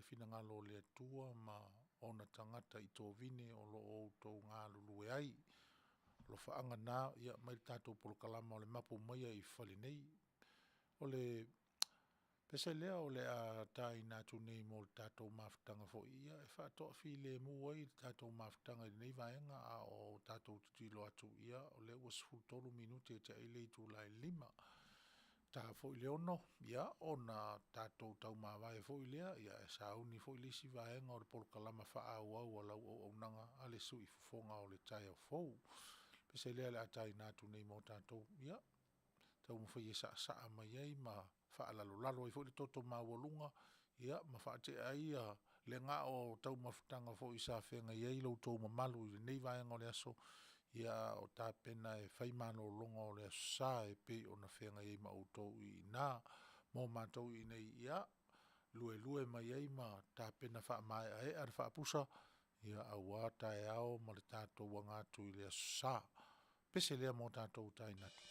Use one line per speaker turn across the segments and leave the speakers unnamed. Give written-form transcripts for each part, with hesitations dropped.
finagalo o le Atua ma ona tagata i tovine o lo o outou galulue ai. Alofaaga na mai le tatou polokalama o le Mapu Mai i Fale nei. O le pese lea o le a taina atu nei mo le tatou mafutaga foi, ia e faatoafilemu ai le tatou mafutaga i lenei vaega a o tatou tilotilo atu, ia o lea ua 13 minute e tea ai le itula e 5. Ta foi le 6, ia ona tatou taumavae foi lea e sauni foi le isi vaega o le polokalama faaauau a lau auaunaga a le siufofoga o le taeao fou. O le pese lea o le a taina atu nei mo tatou, ia taumafai e saasaa mai ai ma faalalolalo ai foi le toto maualuga ma faatea ai le gao o taumafataga foi sa feagai ai lo outou mamalu i lenei vaega o le aso, a o tapena e fai malologa o le Aso Sa e pei ona feagai ai ma outou i ina. Mo matou i inei, ia, luelue mai ai ma tapena faamaeaea le faapusa aua taeao ma le tatou aga atu i le Aso Sa. Pese lea mo tatou e taina atu.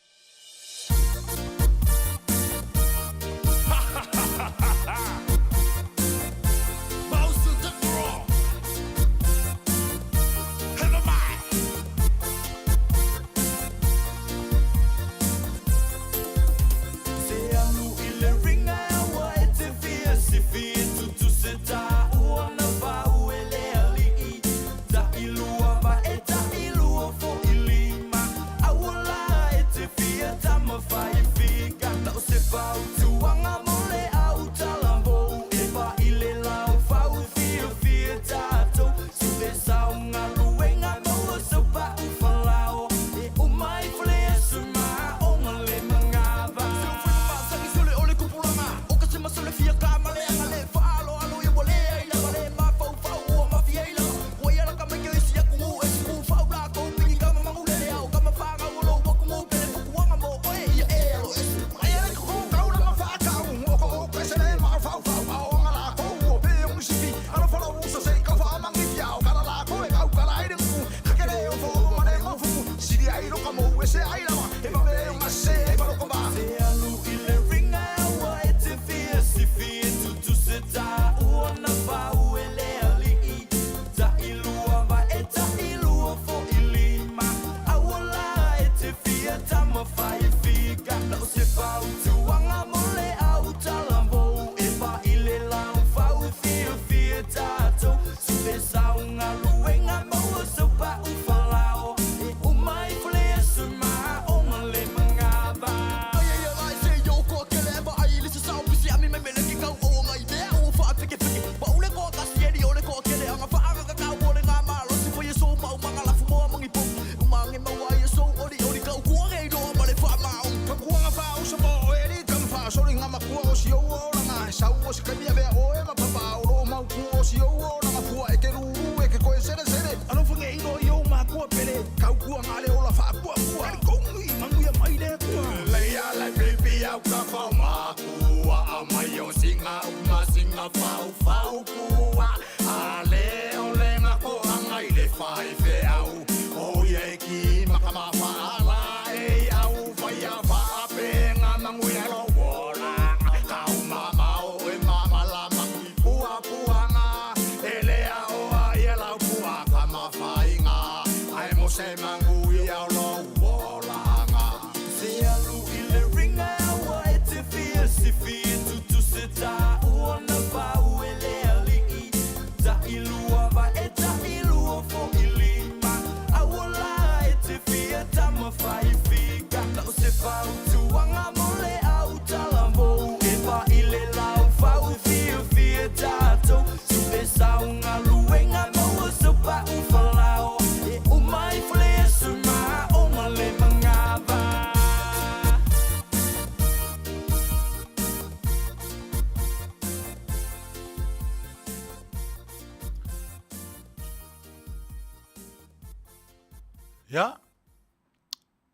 Ia,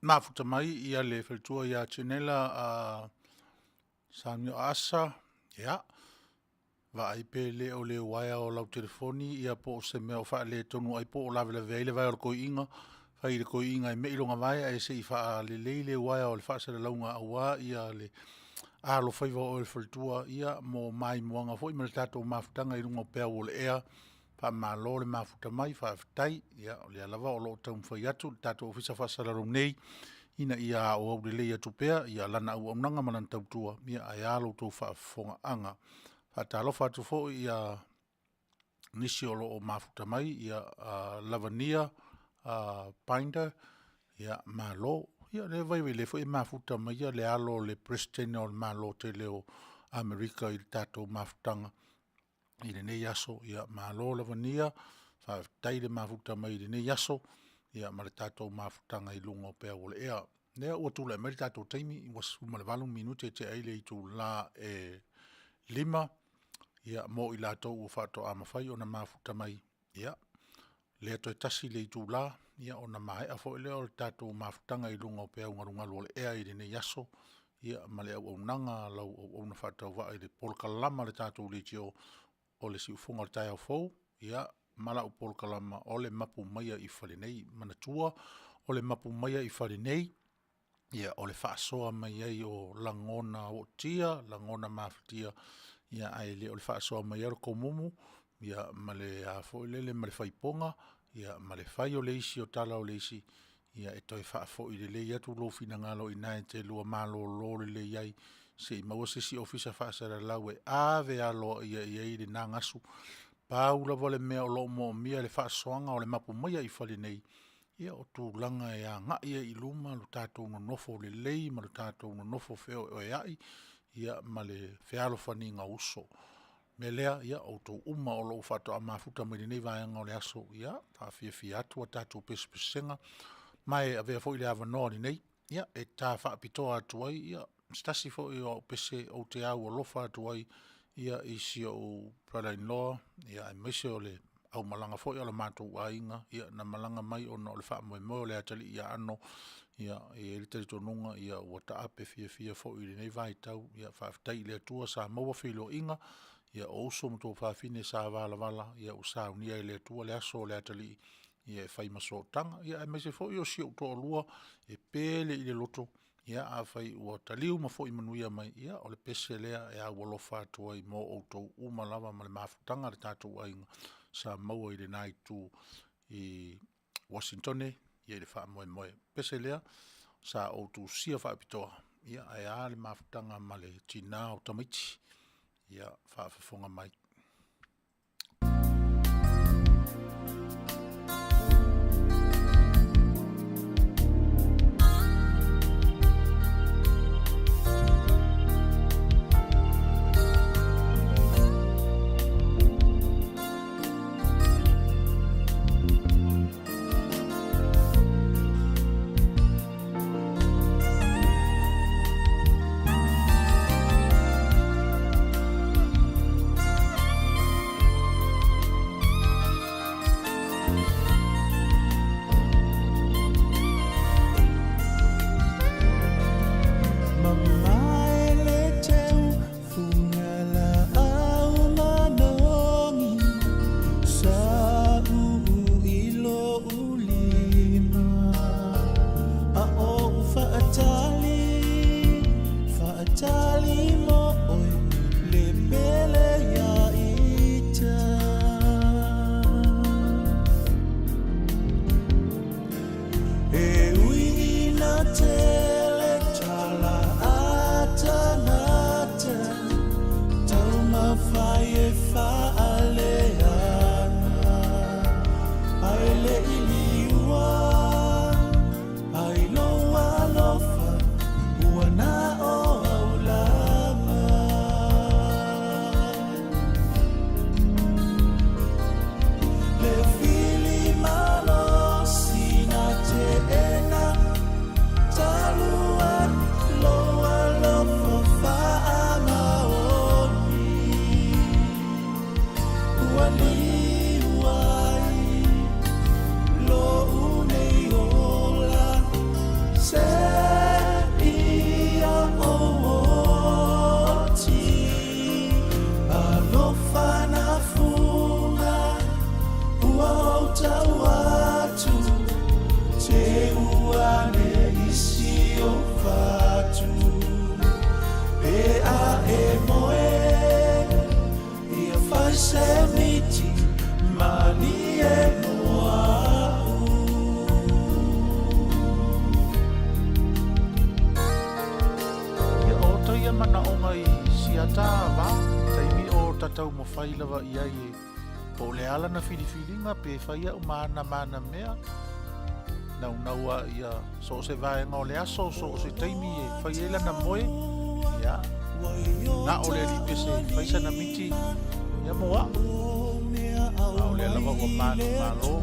mafuta mai ia le faletua ia Chenela a Samio Asa, ia, vaai pe le o le uaea o lau telefoni ia po o se mea o faaletonu ai po o lavelave ai le vae o le toeaina, fai i le toeaina e mei lona vae ae se i faalelei le uaea o le faasalalauga aua le Alofaiva o oe le faletua mo maimoaga foi ma le tatou mafutaga i luga o peau o le ea. Faamalo le mafuta mai faafetai. Ia o lea lava o lo o taumafai atu le tatou Ofisa Faasalalau nei ina ia aoao lelei atu pea lana auaunaga ma lana tautua ae a la outou faafofogaaga. E faatalofa atu foi i nisi o lo o mafuta mai, Lavania Binder, malo. Ia o lea e vaai o lea foi e mafuta mai le alo o le Peresetene o le Malo tele o Amerika i le tatou mafutaga i lenei aso. Malo Lavania, faafetai le mafuta mai i lenei aso ma le tatou mafutaga i luga o peau o le ea. O lea ua tulai mai le tatou taimi ua 18 minute ua tea ai le itula e 5:00 mo i latou faatoa mafai ona mafuta mai, ia, o lea toe tasi le itula ona maea foi lea o le tatou mafutaga i luga o peau galugalu o le ea i lenei aso ma le auaunaga a lau auauna faatauvaa i le polokalama a le tatou Leitio o le Siufofoga o le Taeao Fou ma lau polokalama o le Mapu Maia i Fale Nei. Manatua, o le mapu maia i fale nei, o le faasoa mai ai o lagona ootia, lagona mafatia, ae le o le faasoa mai ai o le tomumu ma le a foi lele ma le faipona ma le fai o le isi o tala o le isi, e toe faafoi lelei atu lou finagalo i ina e te lua malolo lelei ai se i maua se isi ofisa faasalalau e ave aloaia i ai lena gasu. Pau lava le mea o lo o moomia i le faasoaga o le mapu maia i fale nei, ia o tulaga e agai ai i luma lo tatou nonofo lelei ma lo tatou nonofo feoeoeai ma le fealofaniga o uso. O le mea lea, ia, outou uma o lo o faatoa mafuta mai i lenei vaega o le aso, ia, e faafiafia atu a tatou pesepesega. Ma e avea foi le avanoa lenei e ta faapitoa atu ai se tasi foi o au pese ou te aualofa atu ai i si ou brother in law aemaise o le aumalaga foi a lo matou aiga na malaga mai ona o le faamoemoe o le atalii ia Ano. E i ai le talitonuga ua taape fiafia foi i lenei vaitau. Faafetai i le Atua sa maua feiloaiga, o uso ma tuafafine sa valavala, ua saunia e le Atua le aso o le atalii e fai ma sootaga, aemaise foi o si ou toalua e pele i le loto. Afai ua taliu ma foi manuia mai, ia o le pese lea e aualofa atu ai mo outou uma lava ma le mafutaga a le tatou aiga sa maua i lena itu i Uasinitone i le faamoemoe. O le pese lea sa ou tusia faapitoa, ae a le mafutaga ma le tina o tamaiti o faafofoga mai.
Mamae le teu fugalaau manogi sa uu i lou lima a ou faatali faatali mo oe le pele ia ita. E ui ina tele tala a tagata taumafai e faaleaga ae le i liua ai lou alofa ua na o au lava. Le fili malosi na teena talu ai lou alofa faamaoni ua liu ai lou nei ola se ia ou oti alofa na fuga ua ou tau atu te ua ne isi o fatu. miti malie mo a'u.
Ia oto ia manaʻoga i siata va taimi o tataumafai lava i ai e po o le a lana filifiliga pe fai a'u ma ana ma ana mea naunau a ia so o se vaega o le aso so o se taimi e fai ai lana moe ia na o le alii pese fai sana miti ia mo a'u a o lea lava ua manumalo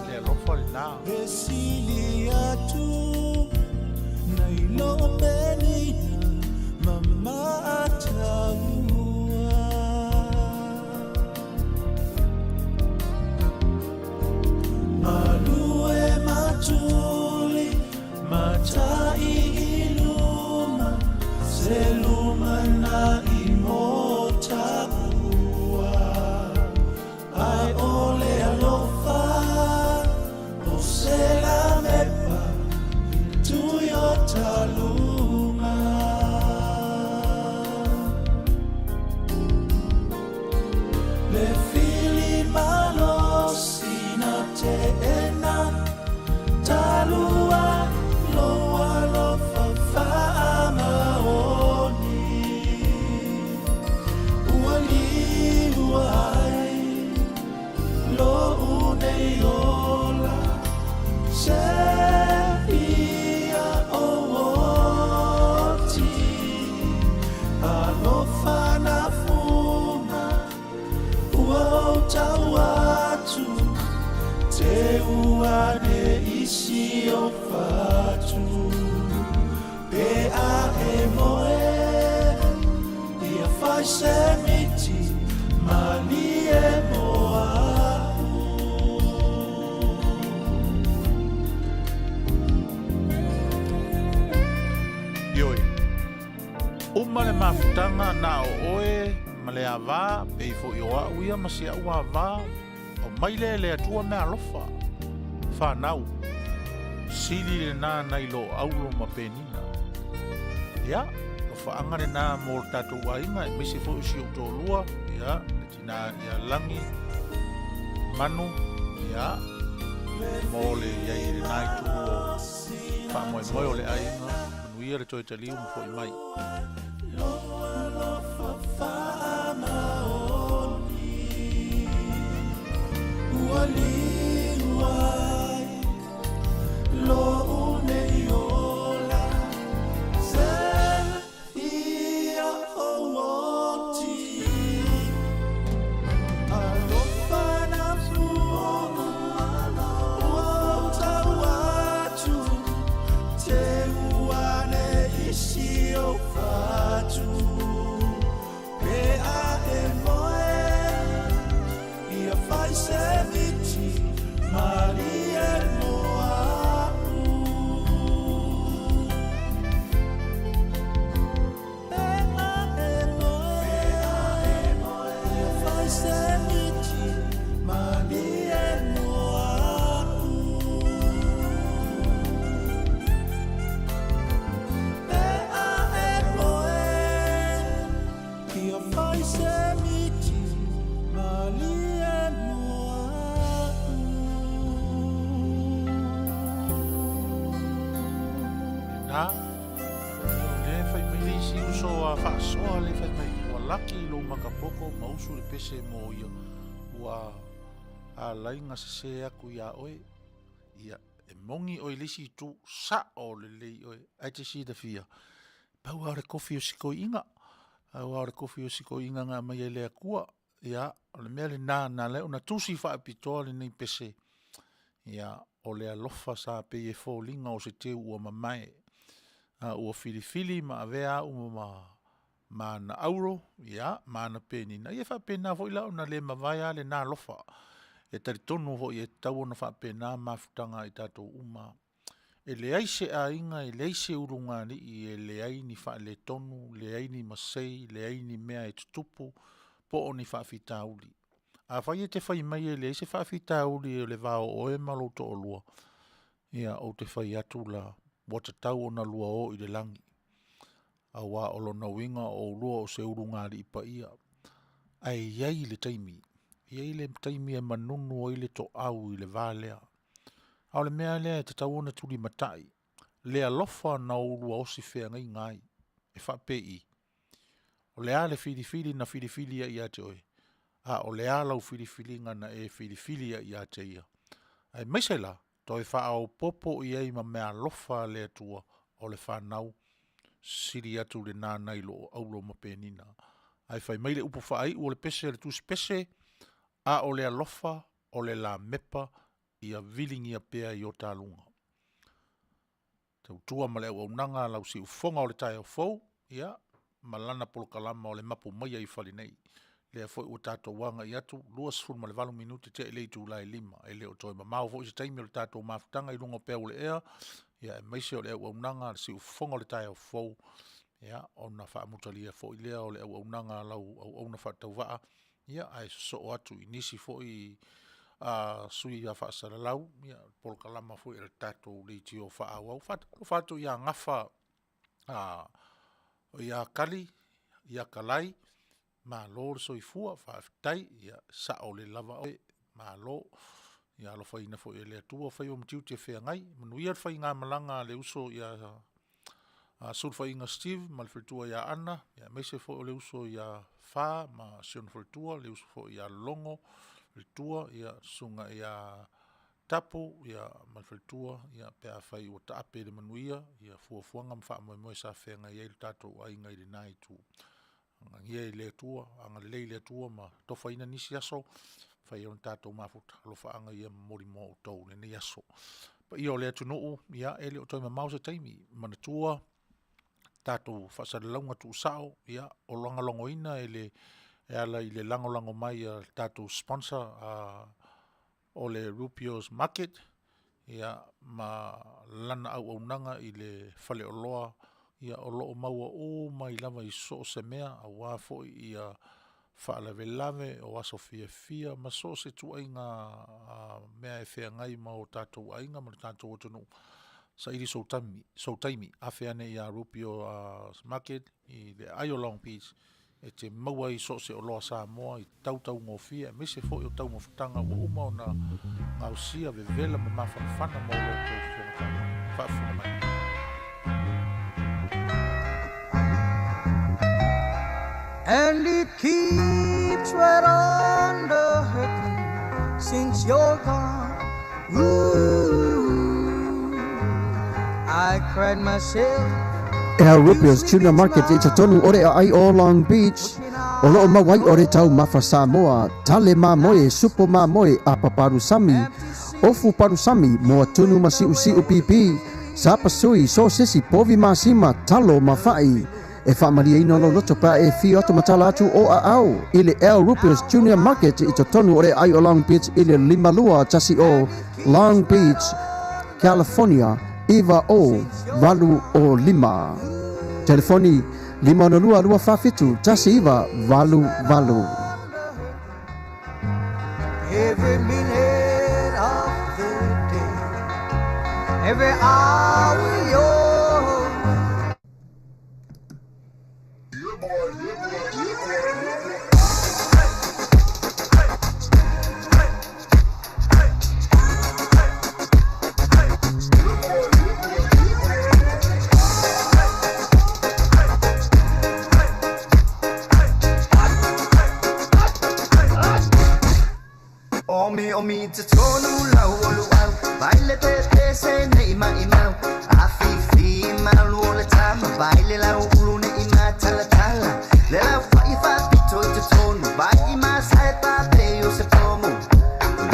le alofa lena.
Fesili atu nai lo penina ma mataua. Malue matuli matai i luma se lumana i mo taua. Ai o le alofa o se lamepa tui o taluga. Le fili malosi na teena talua lou alofa faamaoni. Ua liua ai lo'u nei ola se ia ou oti alofa na fuga ua ou tau atu te ua ne isi o fatu pe a e moe ia fai se miti malie mo a'u.
Ioe, uma le mafutaga na o oe ma le avā, pei foi o a'u ia ma si a'u avā, aumai lea e le Atua meaalofa. Fanau, sili lenā nai lo Aulo ma Penina. Ia, alofaaga lenā mo le tatou aiga, aemaise foi o si ou toalua, ia, le tinā ia Lagi, Manu, ia, mo le i ai i lenā itu o faamoemoe o le aiga, manuia le toe taliu ma fo'i mai.
Lou alofa faamaoni ua liu ai lo'u nei ola se ia ou oti alofa na fuga ua ou tau atu te ua ne isi o fatu pe a e moe ia fai se miti malie mo a'u. Pe a e moe ia fai se miti malie mo a'u. Pe a e moe ia fai se miti malie mo a'u.
Lena, o lea e fai mai le isi uso a faasoa le fai mai, ua laki i lou makapoko ma usu le pese mo ia, ua alaiga sesē aku iā oe. Ia, e moni oe i le isi itu, sa'o lelei oe, ae e te silafia, pau lava o le kofi o si toeaina, pau lava o le kofi o si toeaina na aumai e le Atua. Ia, o le mea lena na ala ai ona tusi faapitoa lenei pese, ia, o le alofa sa pei e foliga o se teu ua mamae, a ua filifili ma avea au ma ana auro, ia, ma ana penina, ia e faapena foi la ona le mavae a lena alofa. E talitonu foi e tatau ona faapena mafutaga a i tatou uma. E leai se aiga, e leai se ulugalii, e leai ni faaletonu, leai ni masei, leai ni mea e tutupu po o ni faafitauli. Afai e te fai mai e leai se faafitauli o le va o oe ma lou toalua, ia ou te fai atu la, ua tatau ona lua o i le lagi, auā o lona uiga o oulua o se ulugalii paia. Ae i ai le taimi, e i ai le taimi e manunu ai le toau i le va lea. A o le mea lea e tatau ona tulimatai, le alofa na oulua osi feagaiga ai, e faapei, o le a le filifili na filifili ai ia te oe, a o le a lau filifiliga na e filifili ai ia te ia. Aemaise la, toe faaopoopo i ai ma meaalofa a le Atua, o le fanau, sili atu lena nai lo auro ma penina. Ae fai mai le upu faaiu o le pese a le Tusi Pese, a o le alofa o le lamepa ia viligia pea i o ta luga. Tautua ma le auaunaga a lau siufofoga o le taeao fou, ia, ma lana polokalama o le Mapu Maia i Fale Nei. Lea foi ua tatou agai atu, 28 minute tea i le itula e 5, e le o toe mamao foi se taimi o le tatou mafutaga i luga o peau o le ea, aemaise o le auaunaga a le siufofoga o le taeao fou, ia, ona faamutalia foi lea o le auaunaga a lau auauna faatauvaa, ae sosoo atu i nisi foi sui faasalalau, polokalama foi a le tatou leitio faaauau. E faatalofa atu ia Gafa ia Kali ia Kalai, malo le soifua, faafetai. Ia, e saolele lava oe, malo. Ia alofaina foi e le Atua faiva ma tiute feagai. Manuia le faigamalaga a le uso ia Sulufaiga Steve ma le faletua ia Anna, aemaise foi o le uso ia Fa ma si ona faletua, le uso foi ia Logo faletua, le susuga ia Tapu ma le faletua pe afai ua taape i le manuia fuafuaga ma faamoemoe sa feagai ai lo tatou aiga i lena itu. Agalelei le Atua ma atofaina nisi aso e mafai ai ona tatou mafuta. Alofaaga ia momoli mo outou i lenei aso. Le paia o le atunuu, ia e le o toe mamao se taimi, manatua tatou faasalalauga tuusao, ia o lagolagoina e ala i le lagolago mai a tatou sponsor o le Rupio's Market, ia, ma lana auaunaga i le faleoloa o lo o maua uma ai lava i so o se mea aua foi faalavelave, o aso fiafia ma so o se ituaiga mea e feagai ma o tatou aiga ma le tatou atunuu. Saili sou taimi, afe ane ia Rupio's Market i le aai o Long Beach e te maua ai so o se oloa Samoa i tau taugofie aemaise foi o taumafataga ua uma ona gaosia, vevela ma mafanafana mo lo outou fofoga taumafa. Faafofoga mai.
And it keeps right on the hurting since you're gone. Ooh, I cried myself.
El Rupio's Tuna Market i totonu o le aai o Long Beach, o loo maua ai o le taumafa Samoa, tale mamoe, supo mamoe, apa palusami, ofu palusami, moa tunu ma siusiu pipi, sapasui, sosesi, povi masima, talo ma fa'i. E faamalieina lou loto pe a e afio atu ma tala atu o aao i le El Rupio's Junior Market i totonu o le aai o Long Beach i le 5210 Long Beach, California 90805. Telefoni 562 247 1988.
Every minute of the day, every hour you're Omi omi te tonu lau o luau Vai le te te se nei mai mau A fi fi malu o le tama Vai le lau ulu ne i ma tala tala Le lau fa i fa pito i te tonu Vai i ma sai pa pe o se pomu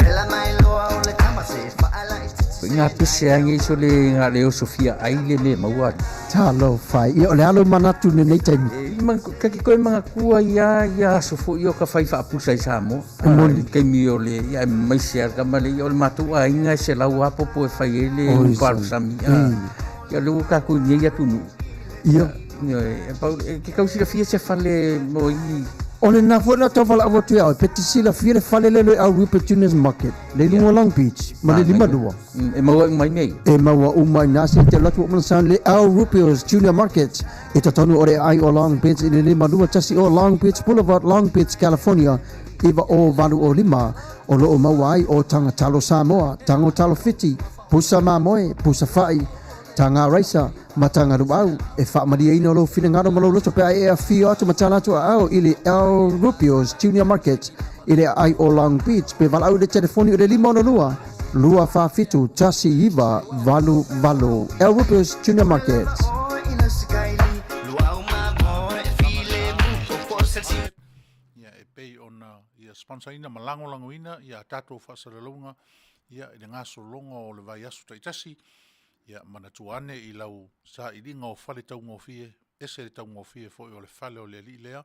Le la mai loa o le tama se fa ala i te
Nga pese a ngai so le nga le oso fia ai le me maua.
Talofa e. Ia, o le a lou manatu i lenei taimi?
E, ma, ka ke koe mangatua ia, ia aso foi o ka fai faapusa i Samoa.
E moni.
I taimi o le, ia, e maise a ka male, ia o le matou aiga e selau a popo e fai ai le upalosami. Ia, le ua tatou i nei atunuu.
Ia.
Ia, e, pau, e, ke tau silafia se fale mo i
O lena foi na tau valaau atu ia oe, pe te silafia le fale lea i Aurupe Juniors Market, le i luga o Long Beach, ma le 52.
E maua uma i mea ia.
E maua uma i ina se te alu atu ua mana le Aurupe's Junior Market i totonu o le aai o Long Beach i le 5210 Long Beach Boulevard, Long Beach, California 90805. O lo o maua ai o taga talo Samoa, tago talo Fiti, pusa mamoe, pusa fai, taga raisa, ma taga luau. E faamalieina lou finagalo ma lou loto pe a e afio atu ma tala atu aao i le El Rubio's Junior Market i le aai o Long Beach pe valaau i le telefoni o le 562 247 1988. El Rubio's Junior Market.
Ia e pei ona ia sponsor ina ma lagolagoina ia tatou faasalalauga ia i le gasologa o le vaiaso taitasi. Ia manatua ane i lau sailiga o fale taugofie, ese le taugofie foi o le fale o le alii lea,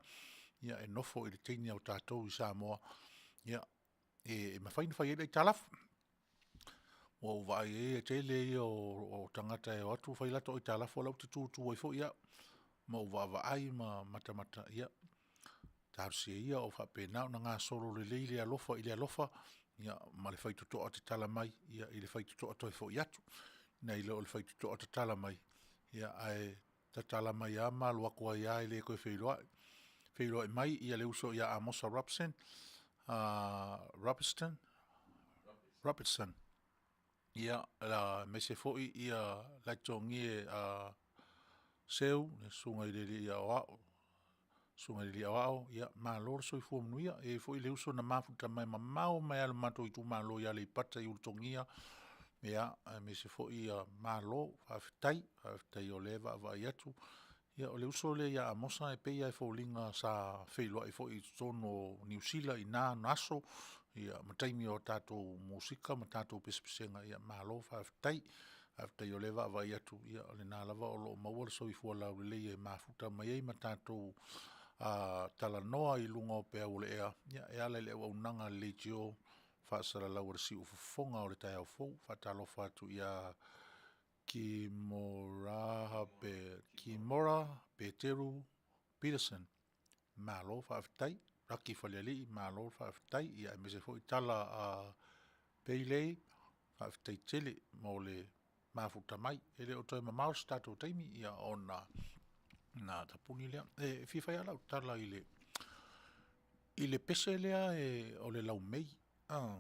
ia e nofo i le teine o tatou i Samoa, ia e mafai ona fai ai le aitalafu. Ua ou vaai ai e tele ia o tagata e o atu fai latou aitalafu, o la ou te tutu ai foi au ma ou vaavaai ma matamata, ia talosia ia o faapena ona gasolo lelei le alofa i le alofa, ia ma le faitotoa tatala mai, ia i le faitotoa toe foi atu, nai lo le faitotoa tatala mai, ia ae tatala mai lava ma alu atu ai lava e le toe feiloai. Feiloai mai ia le uso ia Amosa Robson, Robertson, Robertson. Ia, aemaise foi ia Laitogie Seu, le susuga i le alii aoao, susuga i le alii aoao, ia malo le soifua manuia. E i ai foi le uso na mafuta mai mamao mai lava i le matou itumalo i Aleipata i Ulutogia, ia, aemaise foi ia malo, faafetai, faafetai o lea e vaavaai atu. Ia o le uso lea ia Amosa e pei lava e foliga sa feiloai foi i totonu o Niu Sila i na aso, ia ma taimi o tatou musika ma tatou pesepesega, ia malo faafetai. Faafetai o lea e vaavaai atu, ia o lena lava o lo o maua le soifua laulelei e mafuta mai ai ma tatou talanoa i luga o peau o le ea, ia e ala i le auaunaga a le leitio faasalalau a le siufofoga o le taeao fou. Faatalofa atu ia Kimoraha Kimora Peteru Peterson. Malo faafetai. Laki Falealii, malo faafetai. Ia aemaise foi tala a Peilei, faafetai tele mo le mafuta mai. E le o toe mamao se tatou taimi, ia ona na tapuni lea. E fia fai lava lau tala i le i le pese lea e, o le laumei. Ah.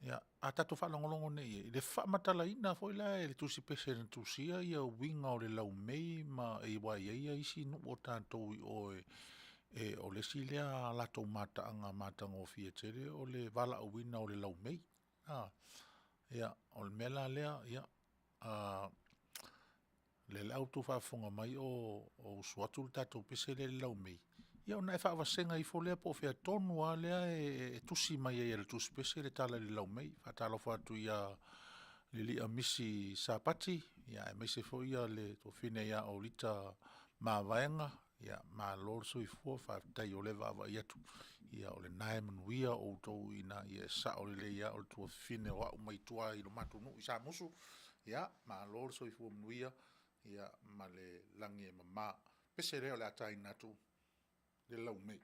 Ia, a tatou faalogologo nei i ai, i le faamatalaina foi la e le Tusi Pese na tusia ia uiga o le laumei ma e aua e i ai isi nuu o tatou i o e, e o le isi lea latou mataaga matagofie tele o le valaauina o le laumei. A, ia, o le mea la lea, ia, a, lea la ua outou faafofoga mai o, o usu atu le tatou pese lea i le laumei, ia ona e faavasega ifo lea po o fea tonu lava lea e, e tusi mai ai e le tusi pese le tala i le laumei. Faatalofa atu ia Lili'a Misi Sapati, ia aemaise foi ia le tuafafine ia Olita Mavaega, ia malo le soifua, faafetai o lea e vaavaai atu, ia o lena e manuia outou i ina, ia e sao lelei lava o le tuafafine o au mai tua i lo matou nuu i Samusu, Ia, malo le soifua manuia, ia, ma le lagi e mama. Pese lea o le a taina atu le laumei.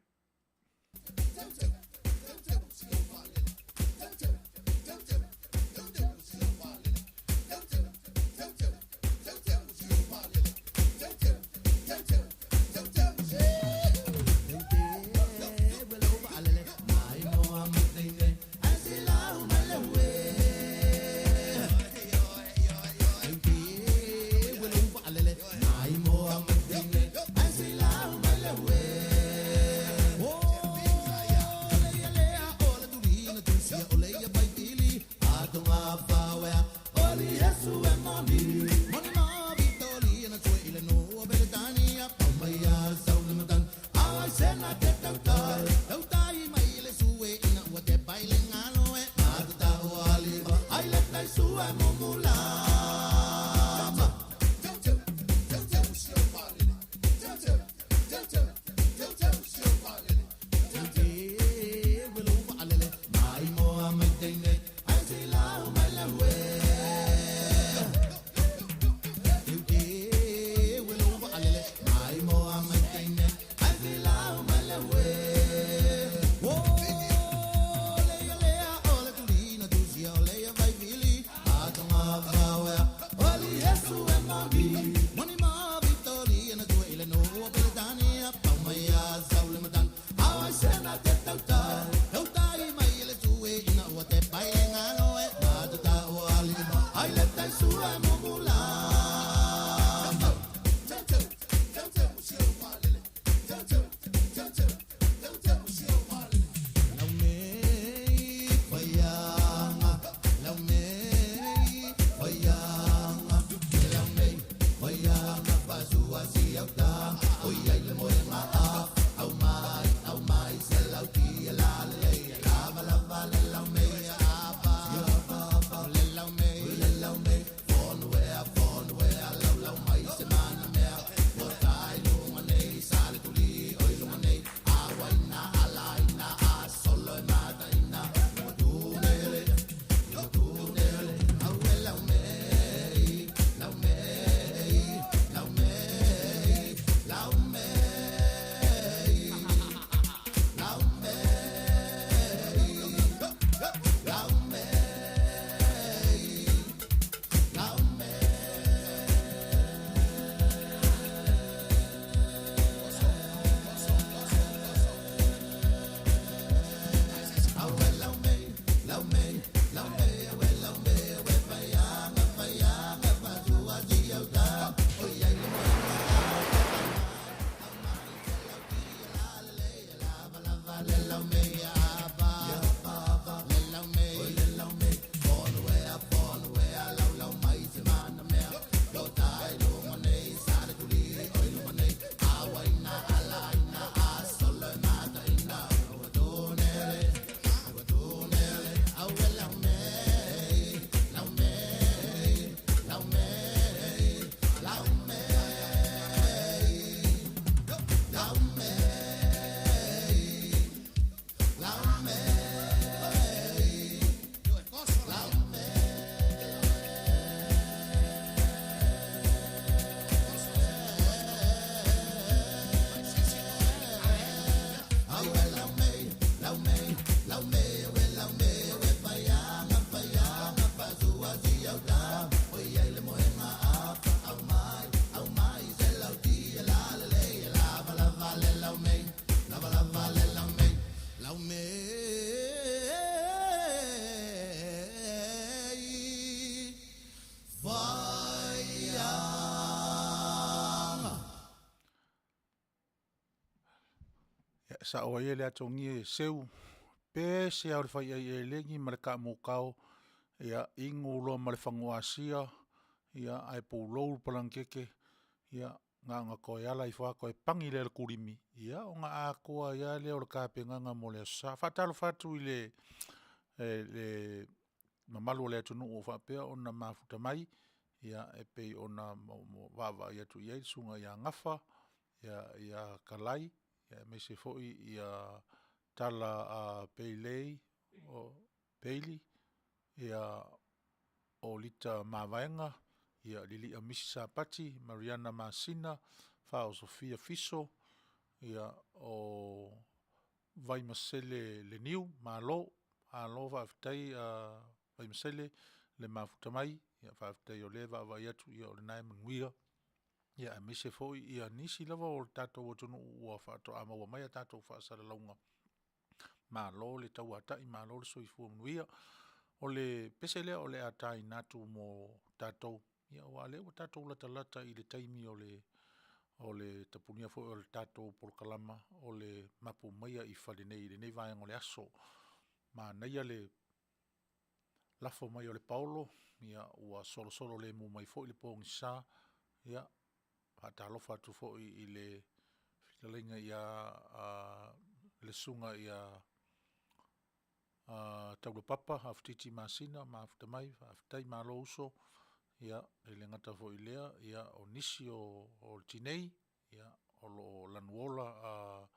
Sao ai le atogia e seu pe se ao le fai ai elegi ma le kaamukao, ia inu loa ma le fagu asia, ia ae pulou le palagikeke, ia na ona toe ala ifo lava toe pani lea i le kulimi, ia ona atoa ai lava lea o le tapenaga mo le Aso Sa. Faatalofa atu i le mamalu o le atunuu o faapea ona mafuta mai, ia e pei ona vaavaai atu i ai le susuga ia Gafa, ia Talai, aemaise foi ia Tala Bailey, ia o Lita Mavaega, ia Lili'a Misi Sapati, Mariana Masina, Faaosofia Fiso, ia o Vaimasele Leniu. Malo, malo faafetai Vaimasele le mafuta mai, faafetai o lea e vaavaai atu o lena e manuia, aemaise foi nisi lava o le tatou atunuu ua faatoa maua mai a tatou faasalalauga. Malo le tauatai malo le soifua manuia. O le pese lea o le a taina atu mo tatou, aua o lea ua tatou latalata i le taimi o le tapunia foi o le tatou polokalama o le Mapu Maia i Fale Nei i lenei vaega o le aso. Manaia le lafo mai o le paolo, ua solosolo lemu mai foi le pogisa. Ia, faatalofa atu foi i le fetalaiga ia le Susuga ia Taulapapa Aufiti Masina mafuta mai, faafetai malo uso. Ia e le gata foi i lea o nisi o tinei o lo o lanuola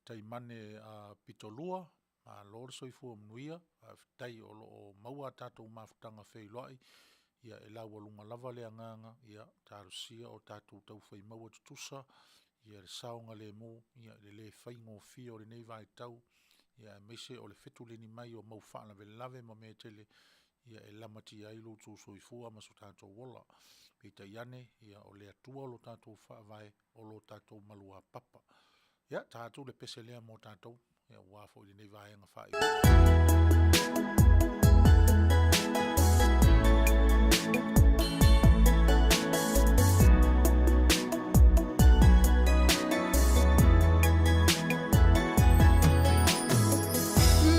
Taimane Pitolua, malo le soifua manuia, faafetai o lo o maua a tatou mafutaga feiloai. Ia e laualuga lava le agaga, ia talosia o tatou taufai maua tutusa le saogalemu i le le faigofie o lenei vaitau, aemaise o le fetuleni mai o mau faalavelave ma mea e tele e lamatia ai lo outou soifua ma so tatou ola. Peitai ane, o le Atua lo tatou Faavae, o lo tatou maluapapa. Ia, ta atu le pese lea mo tatou aua foi lenei vaega faaiuiu.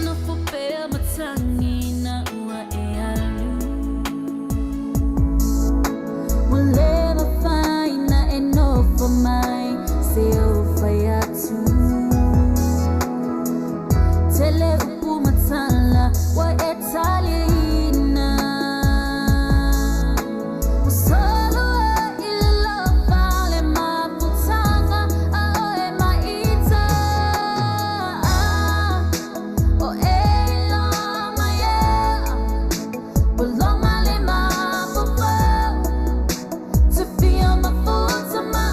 Nofo pea matagi na ua e alu Ua le mafai na e nofo mai se ou fai atu Tele upu matala ua e taliaina Ua solo ai i le lofa le mafutaga a oe ma ita O e iloa mai ea Ua loma le mafaufau To feel my futa ma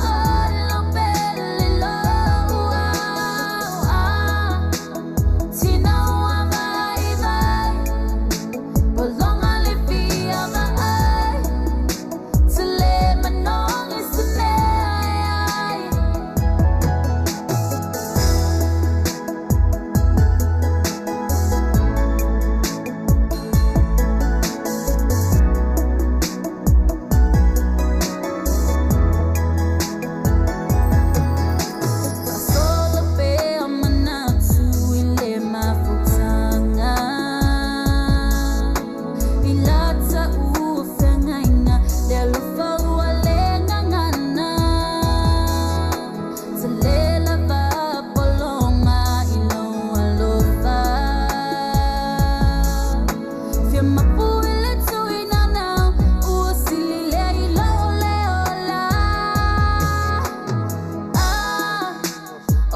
alo pele loa Tina ua vai vai Ua longa le fia vaai To le manogi se mea e ai. Faasolo pea manatu i le mafutaga I lata ua feagaiga le alofa ua le gagana Tele lava pologa i lou alofa Fia mapu i le tuinanau ua sili lea i lou le ola Ah,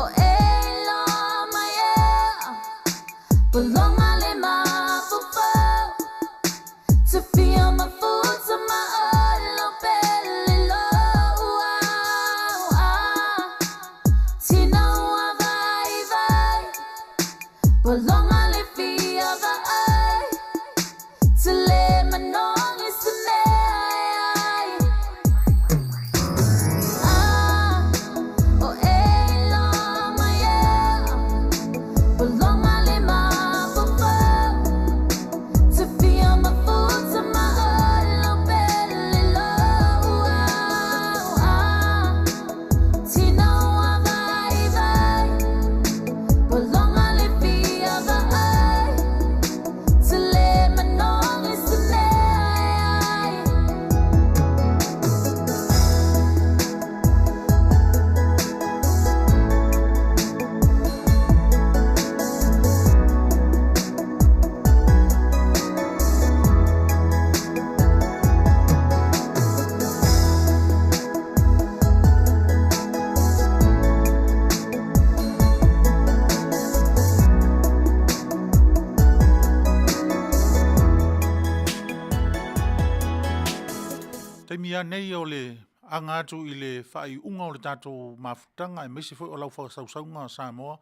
o e iloa mai ea Ua loma le mafaufau To feel my futa ma alo pele loa Tina ua vai vai Ua longa le fia vaai To le manogi se mea e ai Ah, o e iloa mai ea Ua loma le mafaufau To feel my futa ma alo pele loa Tina ua vai vai
Taimi lava nei o le aga atu i le faaiuga o le tatou mafutaga aemaise foi o lau faasausauga Samoa,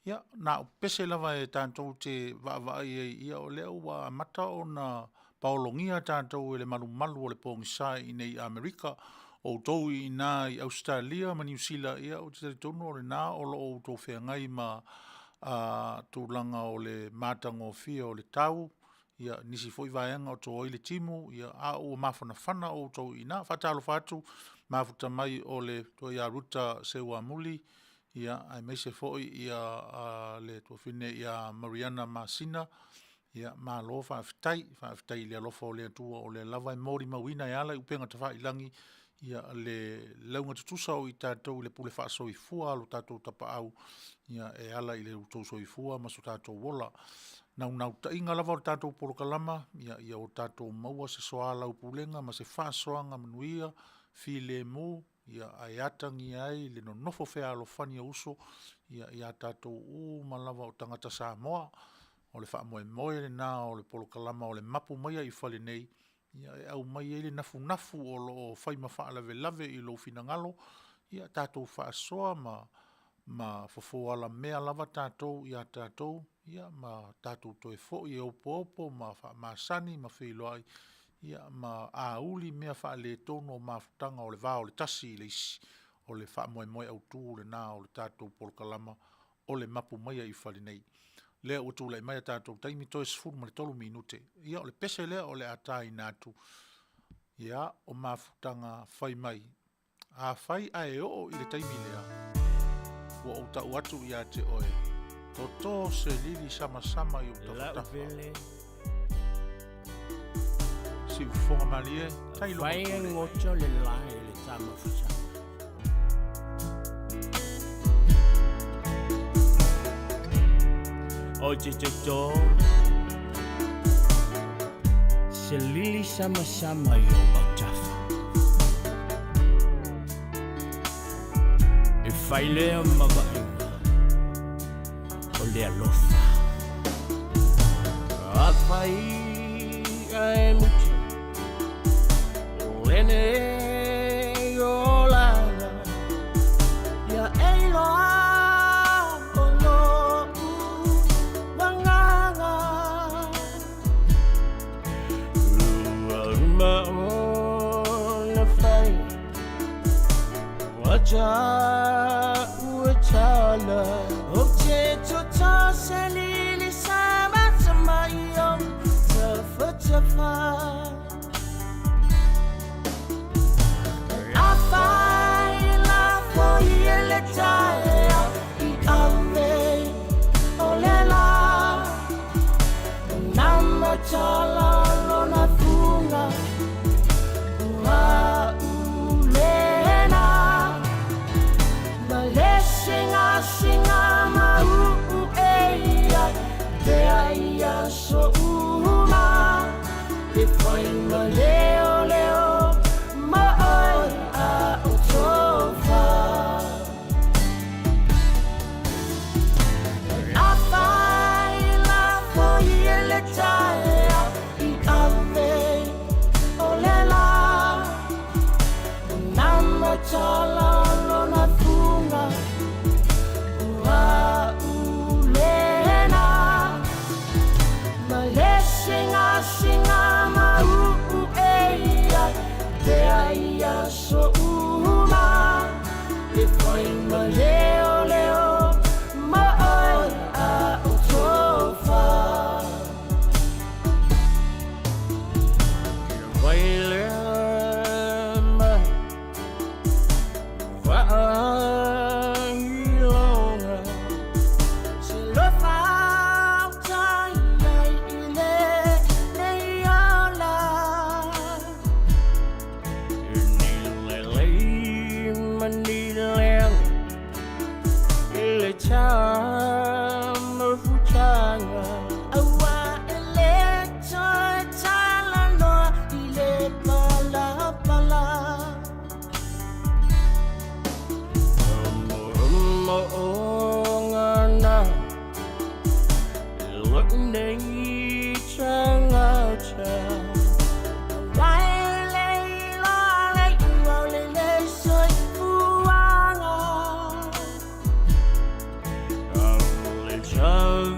ia, na o pese lava e tatou te vaavaai ai, ia o lea ua amata ona paologia tatou e le malumalu o le pogisa i inei i Amerika. O outou i ina i Ausetalia ma Niu Sila, ia ou te talitonu o lena o lo o outou feagai ma tulaga o le matagofie o le tau, ia nisi foi vaega o to ai le timu, ia a ua mafanafana outou i ina. Faatalofa atu, mafuta mai o le Toa ia Ruta Seuamuli, ia aemaise foi ia le tuafafine ia Mariana Masina, ia malo faafetai. Faafetai i le alofa o le Atua o lea lava e molimauina e ala i upega tafailagi ia le laugatutusa o i tatou i le pule faasoifua a lo tatou Tapaau, ia e ala i lo outou soifua ma so tatou ola. Naunautaiga lava o le tatou polokalama, ia o tatou maua se soalaupulega ma se faasoaga manuia, filemu, ia ae atagia ai le nonofo fealofani o uso ia tatou uma lava o tagata Samoa. O le faamoemoe lena o le polokalama o le Mapu Maia i Fale Nei, ia e aumai ai le nafunafu o lo o fai ma faalavelave i lou finagalo, ia tatou faasoa ma fofo alamea lava tatou ia tatou, ia ma tatou toe foi e opoopo ma faamasani ma feiloai, ia ma auli mea faaletonu o mafutaga o le va o le tasi i le isi. O le faamoemoe autu lena o le tatou polokalama o le Mapu Maia i Fale Nei. Lea ua tulai mai a tatou taimi toe 13 minute. Ia o le pese lea o le a taina atu. Ia, o mafutaga fai mai. Afai ae oo i le taimi lea, ua ou tau atu ia te oe, toto se lili samasama i ou tafatafa. Siufofoga malie, tai logo
Fai
pule.
goto le lae le tama fusanga. O te toto Se lili samasama i o autafa. E fai lea ma vaaiga o le alofa. Afai ae muta o lenei olaga, ia e iloa o lo'u agaga. Ua uma ona fai ua ua tala. Ou te toto se lili samasama i ou tafatafa. Afai lafo i e le taeao i ave o le la. Nama tala lona fuga ua ulena. Ma le singasinga ma uu e ia te ai aso uma. E fai ma leo leo ma oe a o tofa. Afai lafo i e le taeao i ave o le la. Nama tala lona fuga ua ulena. Ma le singasinga ma uu e ia te ai aso uma. E fai ma leo leo ma oe a o tofa. Vai lea mai vaailoga. Se lofa tai ai i le nei ola. Ni lelei ma ni leaga i le tama futaga. Aua e le toe talanoa i le palapala. Mo'omo'oga na lou nei tagata. Aua e le iloa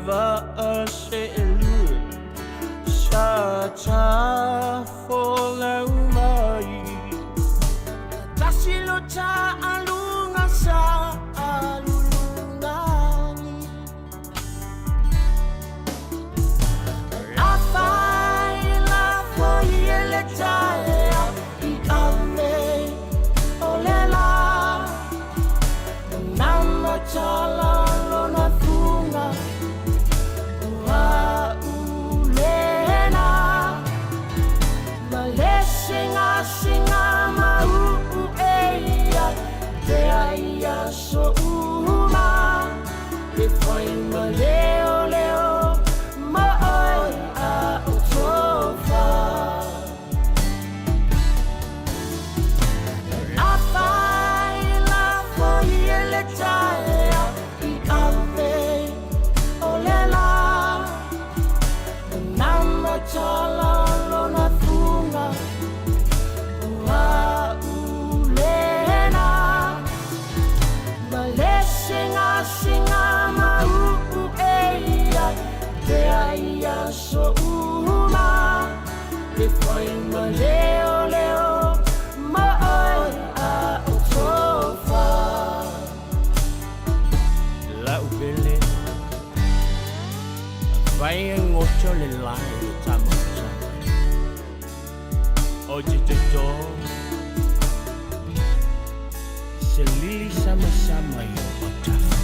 vaa seelua sa tafolau mai. Tasi lo taaluga sa alulugani. Afai lafo i ele taea i ave o le la. Nama tala lona fuga o aulena. Ma le singasinga mauu eia te ai aso uma. E fai ma leoleo ma oe a o tofa. Afai lafo i ele taea i ave o le la. Nama tala lona fuga o aulena. Ma le singasinga mauu eia te ai aso uma. E fai ma leoleo ma oe a o tofa. Lau pele Afai e goto le lae o tamautaga O te toto Se lili samasama i o autafa.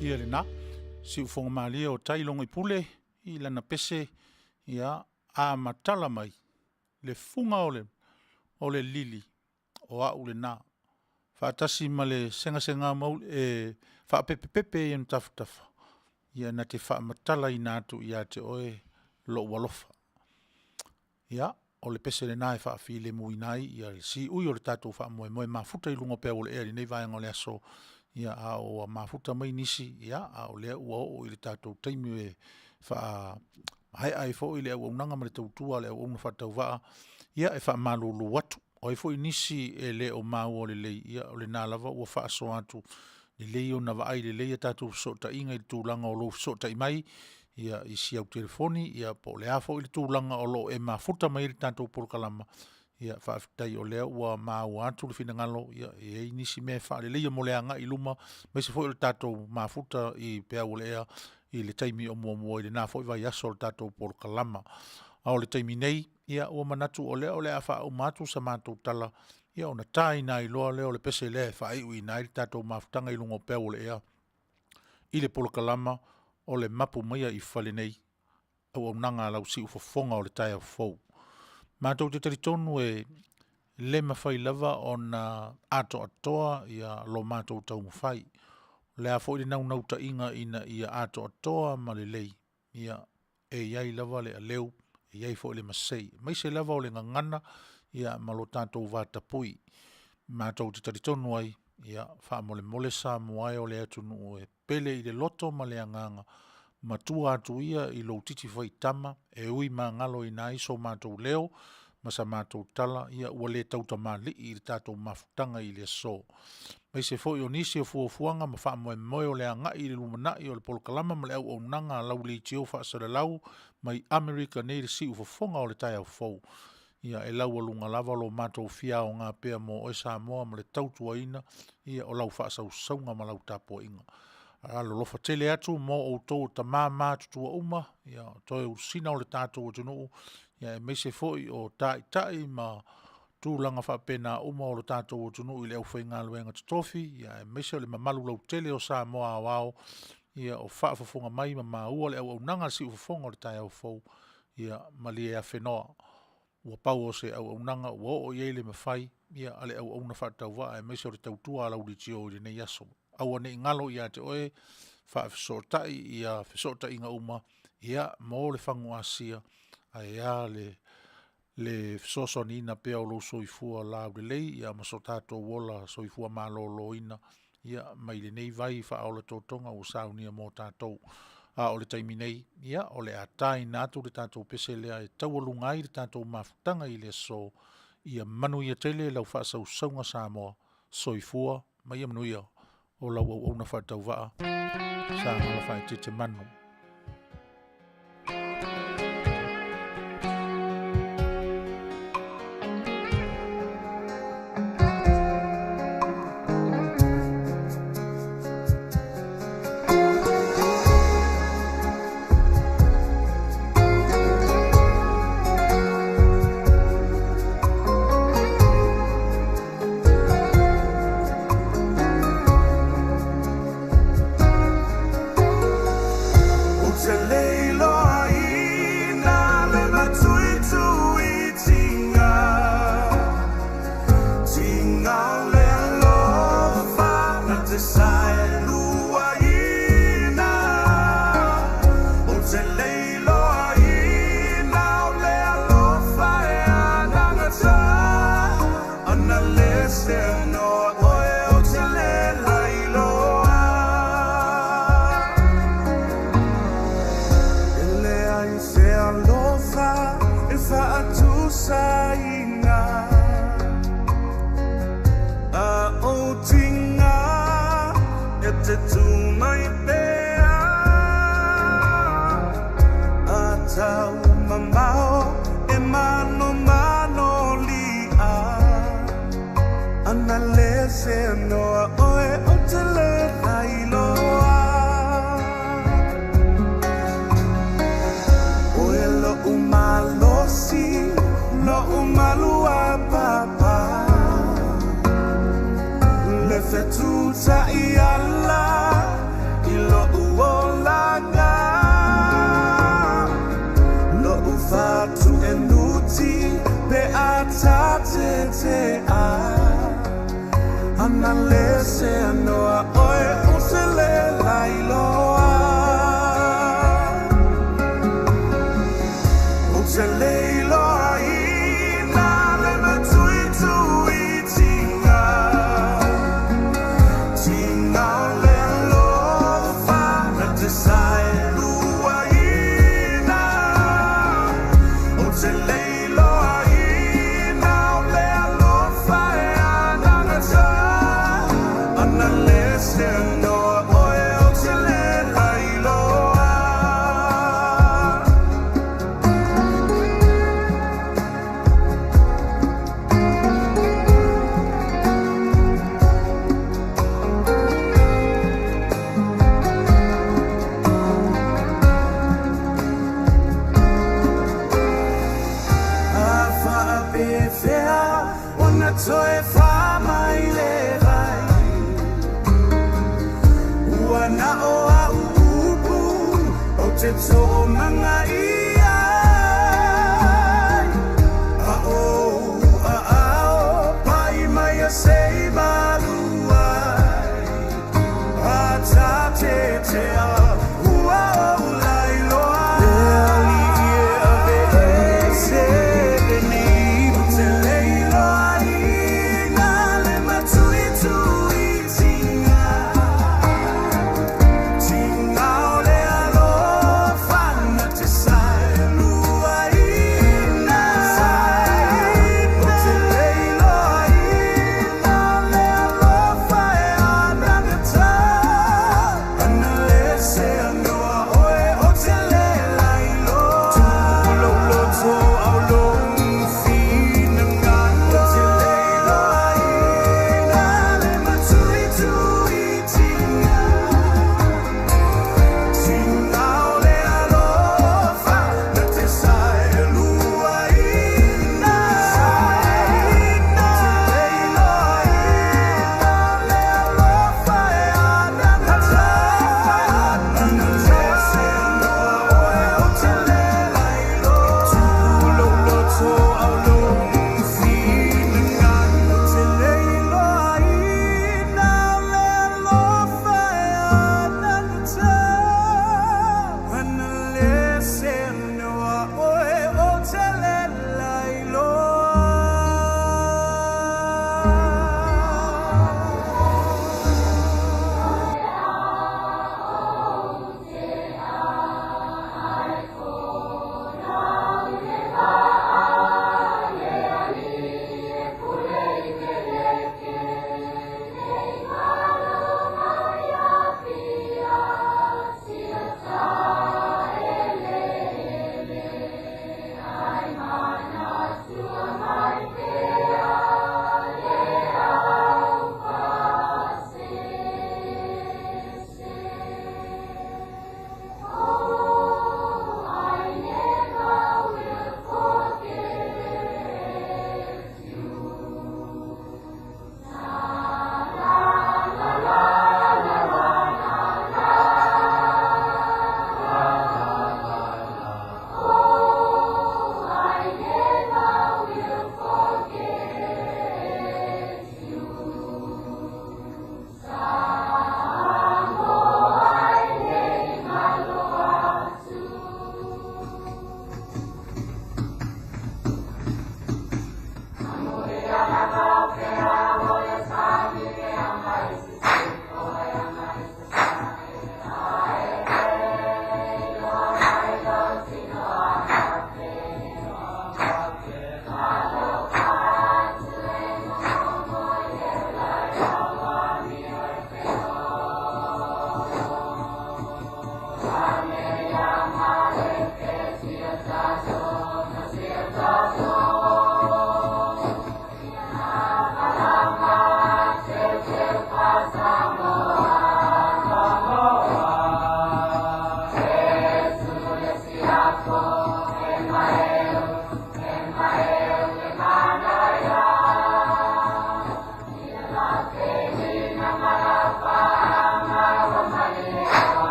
Ia lena, siufoga malie o tai logo i pule i lana pese, ia a matala mai le fuga o le o le lili o a'u lena faatasi ma le segasega mauli e faapepepepe i ona tafatafa, ia na te faamatalaina atu ia te oe lou alofa. Ia, o le pese lena e faafilemuina ai ia le siui o le tatou faamoemoe mafuta i luga o peau o le ea i lenei vaega o le aso, ia a ua mafuta mai nisi, ia a o lea ua oo i le tatou taimi e faamaea ai foi le auaunaga ma le tautua a le auauna faatauvaa, ia e faamalulu atu. O ai foi nisi e le o maua lelei, ia o lena lava ua faasoa atu, lelei ona vaai lelei a tatou fesootaiga i le tulaga o lou fesootai mai, ia i si au telefoni, ia po o le a foi le tulaga o lo o e mafuta mai ai le tatou polokalama, ia faafetai o lea ua maua atu le finagalo, ia e i ai nisi mea e faaleleia mo le agai i luma, aemaise foi o le tatou mafuta i peau o le ea i le taimi o muamua i lena foi vaiaso o le tatou polokalama. A o le taimi nei, ia ua manatu o lea o le a faauma atu sa matou tala, ia ona taina ai loa lea o le pese lea e faaiuina ai le tatou mafutaga i luga o peau o le ea i le polokalama o le Mapu Maia i Fale Nei, auaunaga a lau siufofoga o le taeao fou. Matou te talitonu e le mafai lava ona atoatoa ia lo matou taumafai. O le a foi le naunautaiga ina ia atoatoa ma lelei, ia, e i ai lava le aleu, e i ai foi le masei, aemaise lava o le gagana, ia, ma lo tatou vatapu'i. Matou te talitonu ai, ia, faamolemole Samoa e o le atunuu e pele i le loto ma le agaga, matua atu ia i lou titi faitama e ui magaloina ai so matou leo ma sa matou tala, ia ua le tautamalii i le tatou mafutaga i le aso. Aemaise foi o nisi o fuafuaga ma faamoemoe o le agai i le lumanai o le polokalama ma le auaunaga a lau leitio faasalalau mai Amerika nei le siufofoga o le taeao fou. Ia e laualuga lava lo matou fia aoga pea mo oe Samoa ma le tautuaina ia o lau faasausauga ma lau tapuaiga. Alolofa tele atu mo outou o tama matutua uma, ia o toe ulusina o le tatou atunuu, ia aemaise foi o taitai ma tulaga faapena uma o lo tatou atunuu i le aufaigaluega totofi, ia aemaise o le mamalu lautele o Samoa aoao, ia o faafofoga mai ma maua le auaunaga a le siufofoga o le taeao fou, ia malie afenoa. Ua pau o se auaunaga ua oo i ai le mafai, ia, a le auauna faatauvaa aemaise o le tautua a lau leitio i lenei aso. Aua ne i galo ia te oe, faafesootai ia fesootaiga uma, ia, mo le fagu asia, ae a le le fesoasoaniina pea o lou soifua laulelei ia ma so tatou ola soifua maloloina ia mai lenei vai faaola totoga ua saunia mo tatou. A o le taimi nei, ia, o le a taina atu le tatou pese lea e taualuga ai le tatou mafutaga i le aso. Ia manuia tele lau faasausauga Samoa. Soifua. Ma ia manuia o lau auauna faatauvaa sa gala faaeteete manu.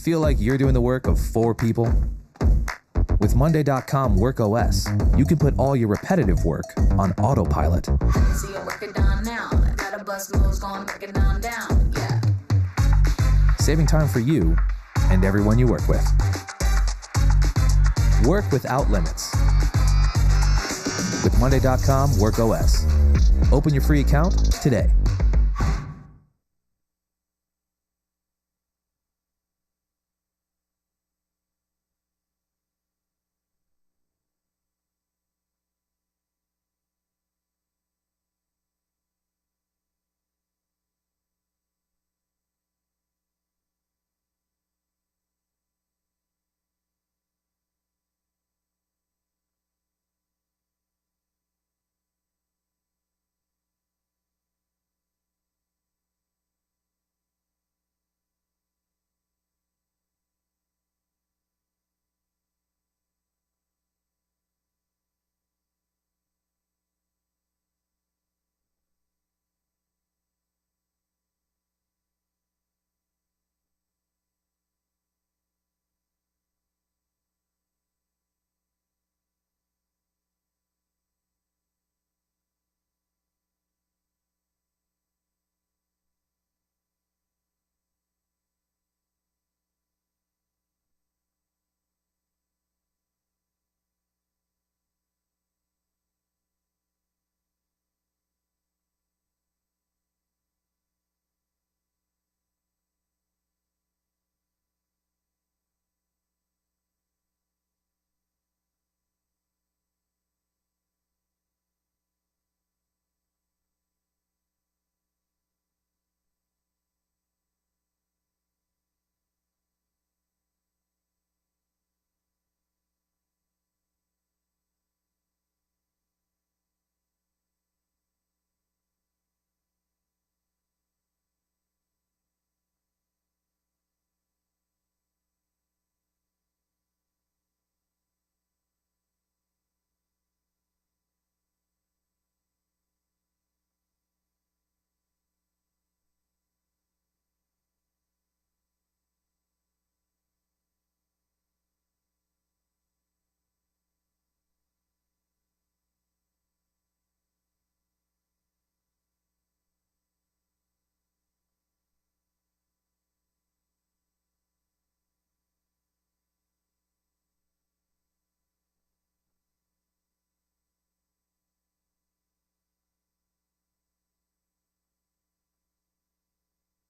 Feel like you're doing the work of four people? With Monday.com Work OS, you can put all your repetitive work on autopilot.
See you work it down now. Got a bust moves, gonna break it down down. Yeah.
Saving time for you and everyone you work with. Work without limits. With Monday.com Work OS. Open your free account today.